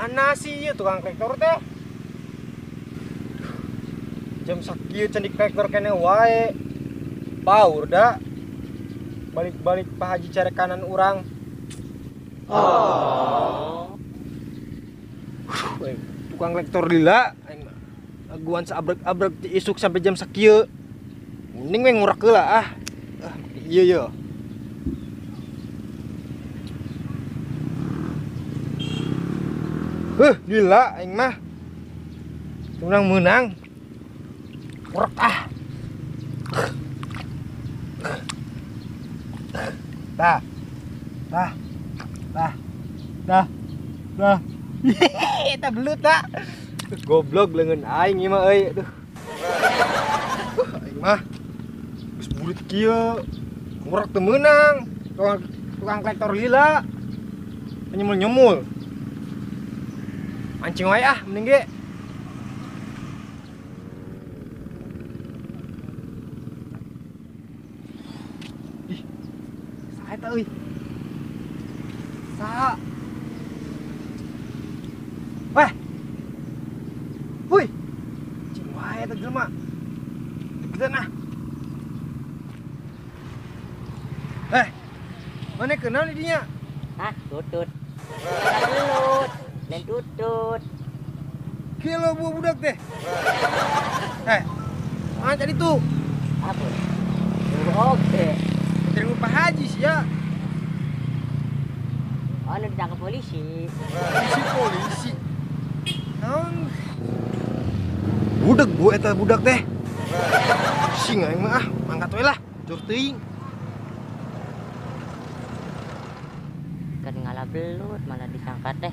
Mana sih ieu tukang traktor teh? Jam sakieu can di traktor keneh wae. Paur da. Balik-balik Pak Haji cari kanan urang. Oh. Tukang traktor lila aing mah. Aguan sabrek-abrek ti isuk sampai jam sakieu. Mending we ngurak heula ah. Ah, iya ya. Gila aing mah. Menang-menang. Ngurak ah. Dah. Dah. Dah. Dah. Dah. Eta belut tak. Goblok leungeun aing ieu mah euy. Aduh. Aing mah geus burit kieu. Ngurak teu meunang. Tukang traktor lila. Nyemul-nyemul. Mancing wae ah mending ge. Ih. Saha eta euy? Saha? Wah. Woi. Cing wae eta jelema. Deketan ah. Eh. Mana kenal di dinya? Hah, tutut. Tutut. Lain tutut. Kilo buah budak teh. Eh. Mana tadi tuh? Apa? Oke. Terima Pak Haji sih ya. Oh, nu ditangkap polisi. Polisi polisi. Naon? Budak bu eta budak teh. Sing aing mah ah, mangkat we lah. Jor teuing. Kan ngalah belut malah disangka teh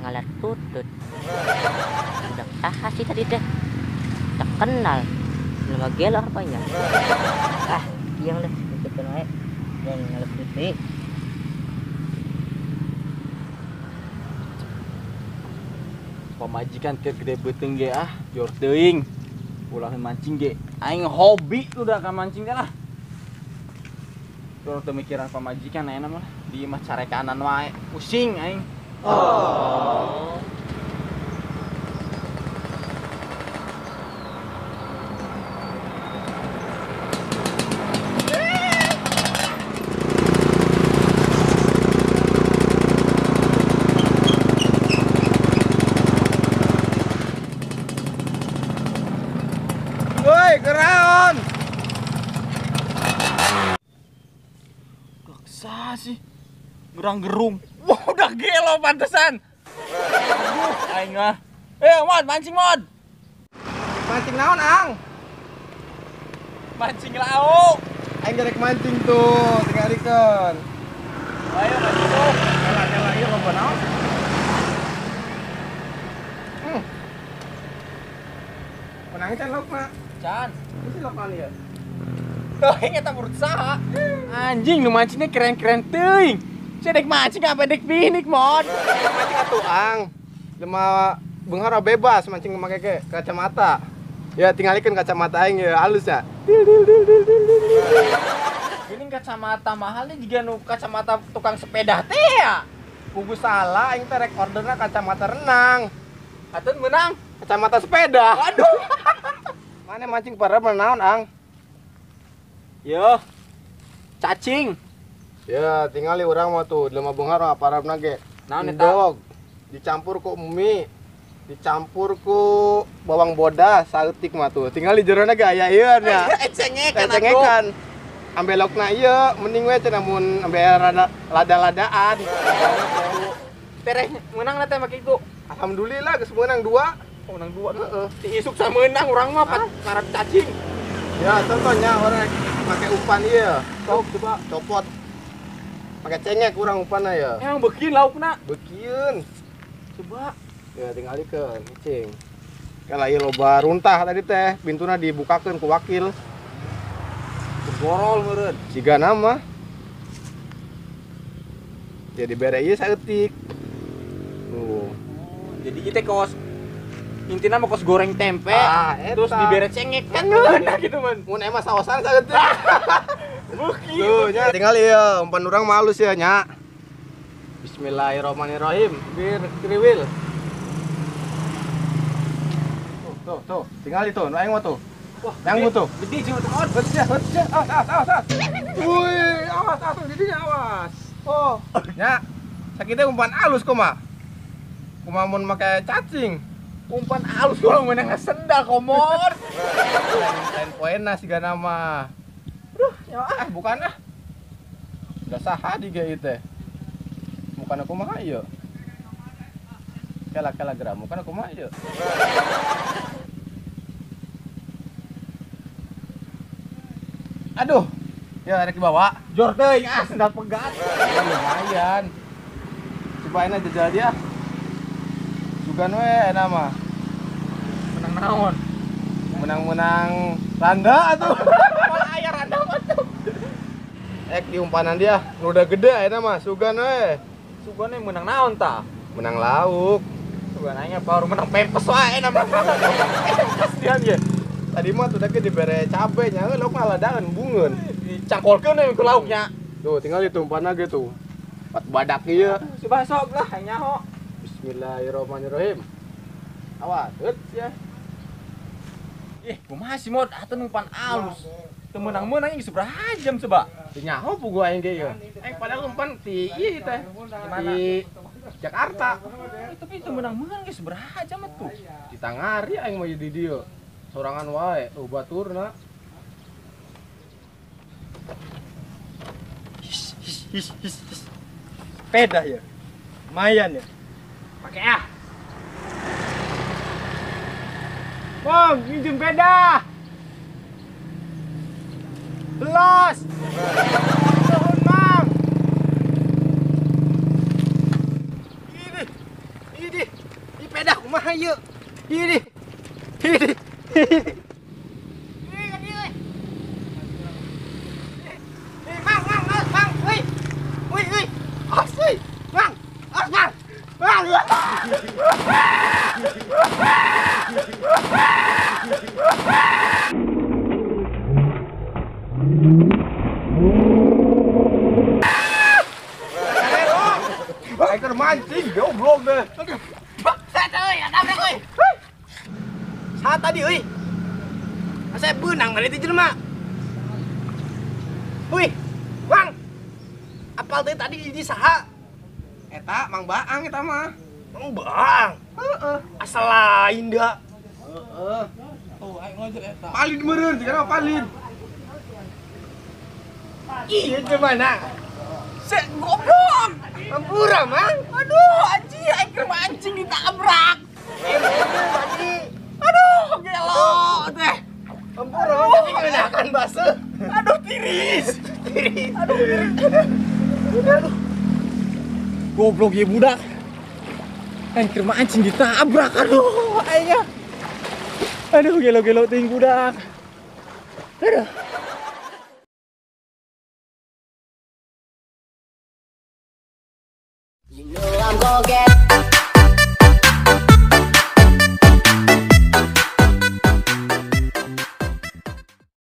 ngalah tutut. Budak saha sih tadi teh? Tak kenal. Nama gelo apanya? Ah, yang deh, tututkeun wae. Dan ngalah tutut. Pamajikan keur gede beuteung ge ah, jor teuing. Ulah mancing ge. Aing hobi udah ka mancing teh lah. Jor teu mikiran pamajikan ayeuna mah di imah carekanan wae. Pusing aing. Oh. Woi, keraon. Gaksa sih. Gerang-gerung. Wah, udah gelo pantesan. Aduh, aing mah. Mod, mancing, Mod. Mancing naon, Ang? Mancing lauk. Aing gerek mancing tuh, tingalikeun. Ayo mancing tuh. Nyala-nyala ieu loba naon? Menang can lauk mah. Can. Ini lauk naon ieu? Tuh, eta urut saha? Anjing nu mancingnya keren-keren teuing. Cedek mancing apa dek pinik, Mod? Mancing atuh, Ang. Lemah beunghar bebas mancing make ge kacamata. Ya tingalikeun kacamata aing ya halus ya. Dil dil dil dil dil dil. Ini kacamata mahalnya juga nu kacamata tukang sepeda teh ya. Pugu salah aing teh rek orderna kacamata renang. Atuh menang kacamata sepeda. Waduh. Mana mancing para naon, Ang? Yo. Cacing. Ya, tingali urang mah tuh jelema beunghar mah parabna ge. Naon eta? Endog dicampur ku mie, dicampur ku bawang bodas saeutik mah tuh. Tingali jerona ge aya ieu nya. Cengekan. Cengekan. Ambe laukna ieu mending we cenah mun ambe lada-ladaan. Tereh meunang teh make itu. Alhamdulillah geus meunang 2. Oh, menang 2. Heeh. Ti isuk sameunang urang mah parab cacing. Ya, contohnya orang pakai umpan ieu. Sok coba copot. Pakai cengek kurang umpanna ya. Emang beukieun laukna? Beukieun. Coba. Ya tingalikeun, cing. Kalau ieu loba runtah tadi teh, pintuna dibukakeun ku wakil. Gorol meureun. Siga nama. Jadi bere ieu saeutik. Tuh. Oh, jadi kita kos intina mah kos goreng tempe, ah, terus dibere cengek kan ngeunah gitu man. Mun emang saosan saeutik. Beuki. Tuh nya tinggal ieu umpan urang mah halus ya nya. Bismillahirrahmanirrahim. Bir kriwil. Tuh, tuh, tinggal itu, nu aing mah tuh. Wah, yang tuh. Gede sih tuh. Awas, awas, awas. Wih, awas, awas, jadinya awas. Oh, nya. Sakitnya umpan alus kumaha? Kumaha mun make cacing? Umpan alus kalau menang sendal komor. Lain poena siga nama. Aduh, ya ah, bukan ah. Udah saha di ge teh. Bukan aku mah ieu. Kela-kela geram, bukan aku mah ieu. Aduh, ya ada dibawa. Jor teuing ah sendal pegat. Ya, lumayan. Cobain aja jadi ah. Sugan we enak mah. Menang naon? Menang-menang randa atuh. Malah aya randa mah tuh. Ek diumpanan dia, nu udah gede enak mah sugan we. Sugan we menang naon tah? Menang lauk. Sugan aing baru menang pempes wae enak mah. Pempes dia ge. Tadi mah tuh dake dibere cabe nya lauk ngaladaan bungeun. Dicangkolkeun we ku lauknya. Tuh tinggal ditumpan lagi tuh. Pat badak ieu. Coba sok lah aing nyaho. Bismillahirrahmanirrahim. Awas, heut ya. Ih, kumaha sih mod atuh numpan alus. Teu meunang-meunang geus sabaraha jam coba. Teu nyaho puguh aing ge ieu. Aing padahal umpan ti ieu teh. Di Jakarta. Tapi teu meunang-meunang geus sabaraha jam atuh. Di Tangari aing mah di dieu. Sorangan wae, oh baturna. His, his, his, his. Sepeda ya. Lumayan ya. Pakai ah. Bang, minjem peda. Belas. Nuhun, Mang. Ini. Ini. Ini peda kumaha ieu? Ini. Ini. Mang, mang, mang, mang, woi. Woi, woi. Awas, woi. Mang, awas, mang. Mang. Aing keur mancing, goblok deh. Bangsat euy, tabrak euy. Saat tadi euy. Asa beunang balik ti jelema. Wih, Mang. Apal teh tadi di saha? Eta Mang Baang eta mah. Mang Baang. Heeh. Asal lain da. Heeh. Oh, aing ngojek eta. Palin meureun, sigana palin. Iya gimana? Se goblok. Ampura, Mang. Aduh, anjing aing keur mancing ditabrak. Aduh, gelo teh. Ampura, Mang, tapi ngeunahkan baseuh. Aduh, tiris. Tiris. Aduh, tiris. Aduh. Goblok ya budak. Aing keur mancing ditabrak. Aduh, aing. Aduh, gelo-gelo teuing budak. Aduh. You know I'm gonna get